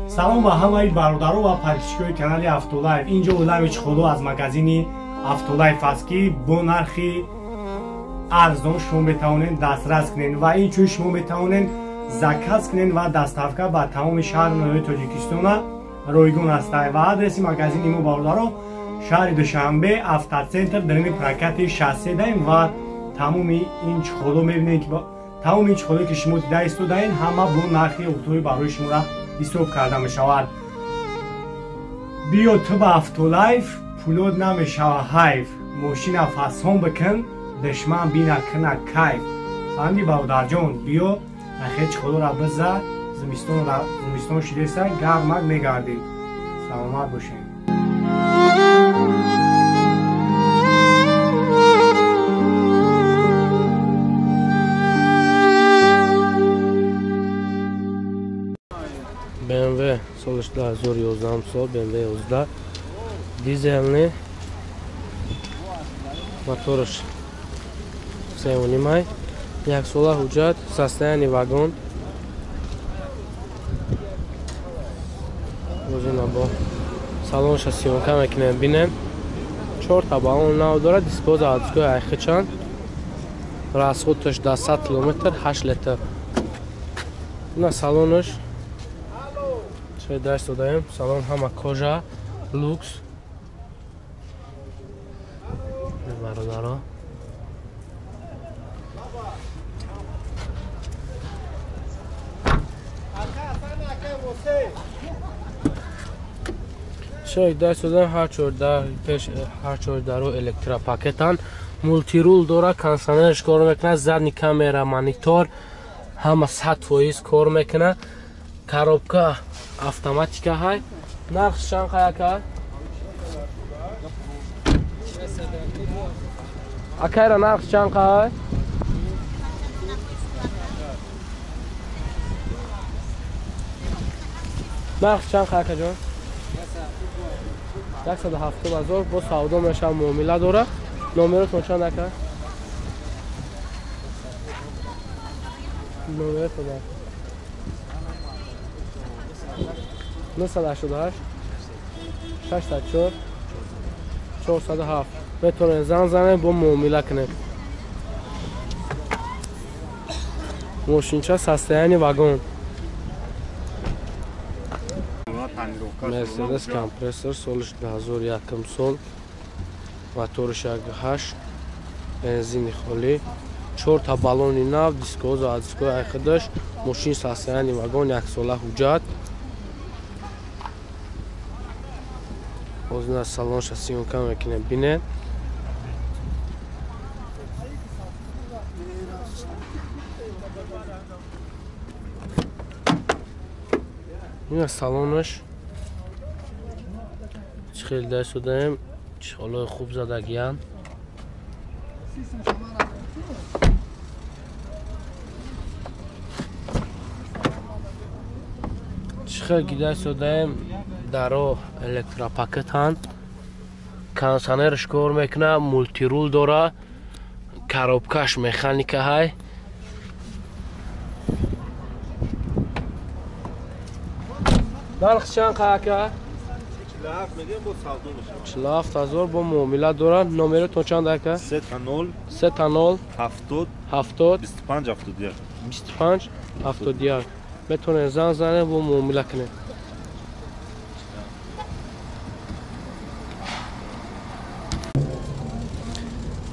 Салом ба ҳамаи бародаро ва подписчикои канали Автолайф. Инҷо олами чиқоло аз магазини Автолайф аст, ки бо нархи арзон шумо метавонед дастрас кунед ва инчунин шумо метавонед заказ кунед ва доставка ба тамоми шаҳру ноҳияи Тоҷикистона ройгон аст. Ва адреси магазини мо, бародаро, шаҳри Душанбе, Автоцентр, дарини прокати шассе даем. Ва тамоми ин чиқоло мебинед, ки тамоми ин чиқолое ки шумо дида истодаед, ҳама бо нархи оптовӣ барои шуморо ҳисоб карда мешавад. Биё ту ба Автолайф, пулот намешава ҳайф. Мошина фасон бикун, душман бина куна кайф. Фаҳмидӣ, бародарҷон? Биё нахе чиқолоро биза, зимистон шидеса, гармак мегардӣ. Саломат бошед. BMW солиш 2011 сол, BMW 11 дизельный, моторш 3,5, як сола ҳуҷҷат, состояние вагон. Бозина бо салонша съёмка мекунем, бинем. Чорта баллон нав дорад, диско заводской айхичан. Расходаш до 100 км 8 литр. На салонаш чай даст додаем, салон ҳама кожа, люкс. Бародаро, чай даст додаем, ҳар чор дар пеш, ҳар чор даро электропакетан, мултирул дора, кондиционерш кор мекунад, задний камера, монитор ҳама 100% кор мекунад, коробка автоматика ҳай. Нарх чанд қаяка? Акайра нарх чанд қай? Нарх чанд қай, акаҷон? 170 000 бо савдо мешава, муомила дора. Номеротон чанд, ака? Номеротон 988 604 407. Метавонед занг занед, бо муомила кунед. Мошинча состояние вагон. Мерседес компрессор солиш 2001 сол, моториш 1.8, бензини холӣ, чорта баллони нав, диско заводской айхидаш, мошин состояние вагон, як сола ҳуҷҷат. Озина салонша съёмка мекунем, бинед. Ина салонаш чӣ хел даст додаем, чиқолои хуб задагиянд. Чӣ хел гидаст додаем, даро электропакетанд, кондиционерш кор мекунад, мултирул дора, коробкаш механика ҳай. Нарх чанд қаяка? 47 000 бо муомила дорад. Номеротон чанд, ака? 3 0 3 0 70 70 25 71 25 71. Метавонед занг занед, бо муомила кунед.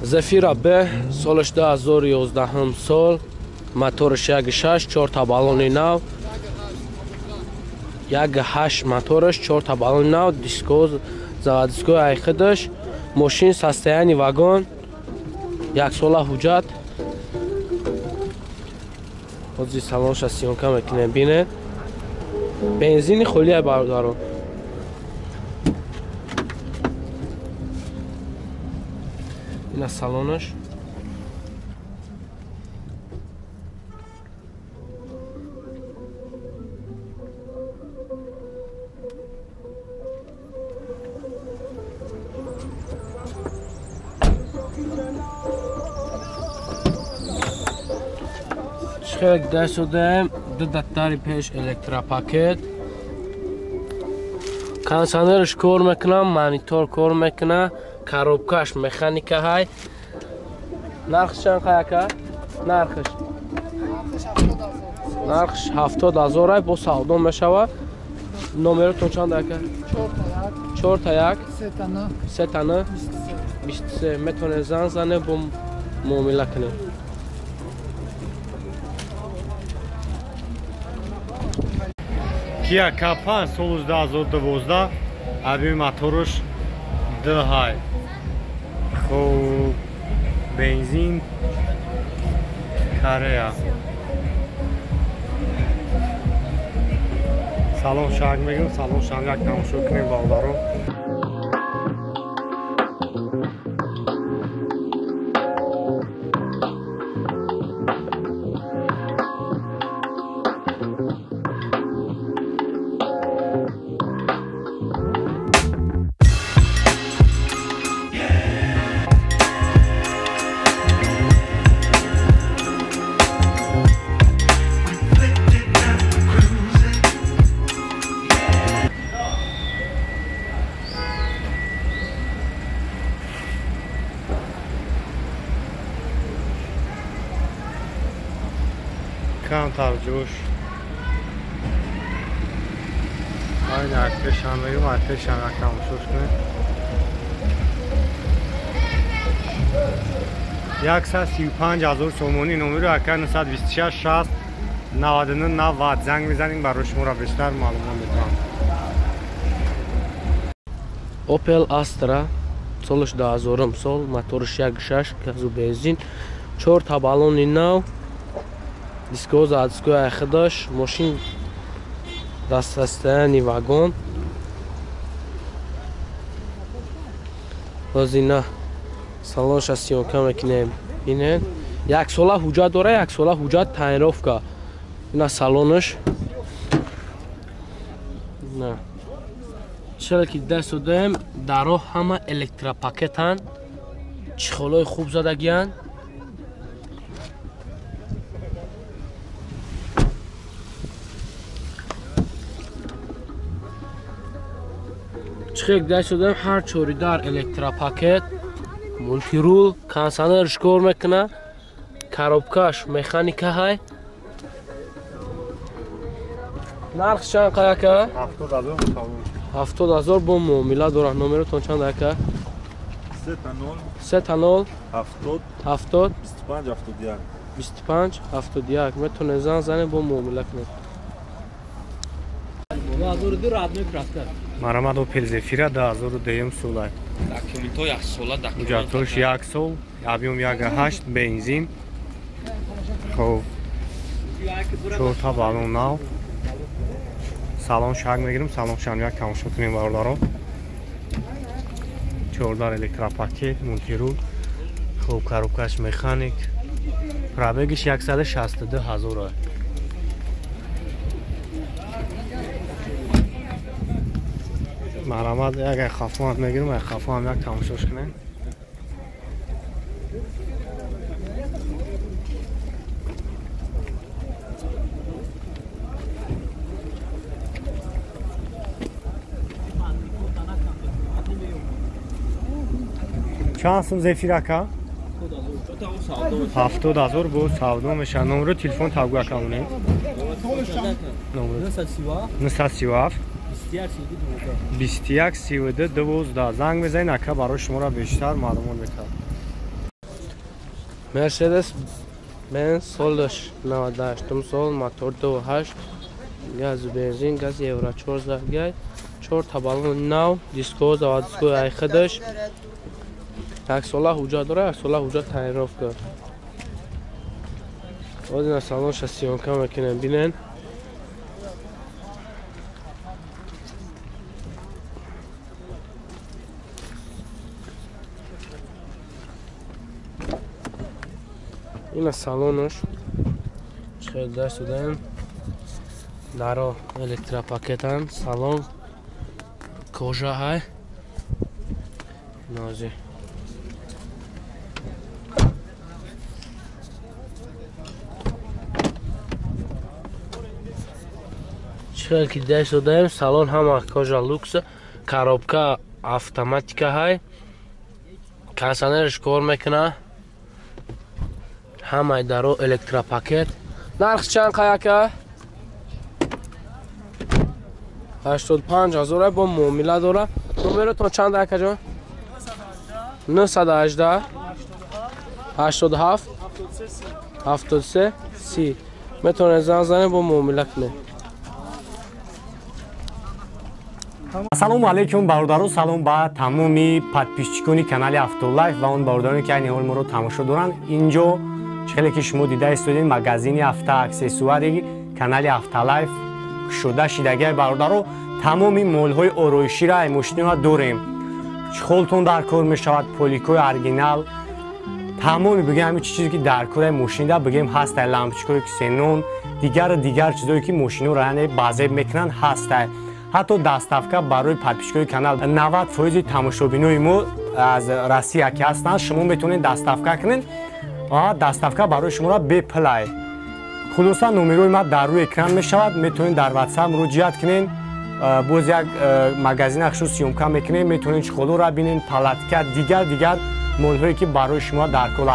Зефира Б солиш 2011 сол, моториш 1.6, чорта баллони нав, 1.8 моториш, чорта баллони нав, диско заводской айхидаш, мошин состояние вагон, як сола ҳуҷҷат. Ҳозир салонша съёмка мекунем, бинед. Бензини холия, бародарон. Ина салонаш. Хеле даст додаем, ду даттари пеш электропакет, Кондиционерш кор мекуна, монитор кор мекуна, коробкаш механика ҳай. Нархш чанд қаяка? Нархш. Нархш 70,000 ай, бо савдо мешава. Номеротон чанд ака? 4 та 1 3 та 9 23. Метавонед занг занед, бо муомила кунед. Kia K5 соли 2012, аби моторш 2 ҳай. Хуб, бензин, Корея. Салон шаг мегирем, салон шаг як тамошо кунем, бародаро. Камтар ҷӯш. Айна пешам мегирем, ай пешам як тамошош кунем. 135,000 сомонӣ. Номеро ака 926 60 99 90 занг мезанем, барои шуморо бештар маълумот метавам. Opel Astra солаш 2000 сол, моторш 1.6, газу бензин, 4 та баллони нав, диско заводской айхидаш, мошин дар состоянии вагон. Ҳозина салонша съёмка мекунем. Бинед, як сола ҳуҷҷат дора, як сола ҳуҷҷат тонировка. Ина салонаш. На. Чела ки даст додаем, даро ҳама электропакетанд, чехолои хуб задагиянд. Чихек даст додаем, ҳар чори дар электропакет, мультирул, кондиционерш кор мекуна, коробкаш механика ҳай. Нархш чанд қаяка? 70,000. 70,000 бо муомила дорад. Номеротон чанд ака? 3 та 0 3 та 0 70 70 25 71 25 71. Метавонед занг занед, бо муомила кунед. Марамад Opel Zafira 2002 сола. Документҳо як сола, Ҳуҷҷатҳош як сол, объем 1.8, бензин. Хуб. Чорта баллон нав. Салон шаг мегирем, салон шаг як тамошо кунем, бародаро. Чордар электропакет, мультирул. Хуб, коробкаш механик. Пробегиш 162,000. Марамад як хафон мегирем, як хафон як тамошош кунем. Чанд сум Зефир ака? 70,000 бо савдо мешавад. Номеро телефон табгӯ ака монем. 937 21 32 12 занг мезанед, ака барои шуморо бештар маълумот метавад. Мерседес Бенз солаш 98 сол, мотор 2.8, газу бензин, газ евро 4 заргай, 4 та баллон нав, диско заводской айхидаш. Як сола ҳуҷҷат дора, як сола ҳуҷҷат тонировка. Ҳозир салонша съёмка мекунем, бинен. Ина салонаш. Хеле даст додаем. Даро электропакетан, салон кожа ҳай. Нози. Хеле ки дида истодаем, салон ҳама кожа люкс, коробка автоматика ҳай, кондиционерш кор мекуна, ҳамаи даро электропакет. Нарх чанд қаяка? 85 ҳазор бо муомила дора. Номеротон чанд акаҷон? 918 87 73 30. Метавонед занг занед, бо муомила кунед. Ассалому алайкум бародаро, салом ба тамоми подписчикони канали Автолайф ва он бародароне ки айни ҳол моро тамошо доранд. Инҷо хеле ки шумо дида истодед, магазини автоаксессуари канали Автолайф кушода шидагиай бародаро. Тамоми молҳои ороиширо ай мошинро дорем. Чхолтон дар кор мешавад, поликои оригинал, тамоми бигем ҳамин чизе ки дар кори мошинда бигем ҳастай, лампочкаҳои ксенон, дигар чизое ки мошинро яъне базеб мекунанд ҳастай. Ҳатто доставка барои подписчикои канал 90% тамошобинои мо аз Россия ки ҳастанд, шумо метавонед доставка кунед ва доставка барои шуморо бепулай. Хулоса номерои ма дар рӯи экран мешавад, метавонед дар WhatsApp муроҷиат кунед. Боз як магазин ахшу съёмка мекунем, метавонед чхолоро бинед, палатка, дигар молҳое ки барои шумо дар кор.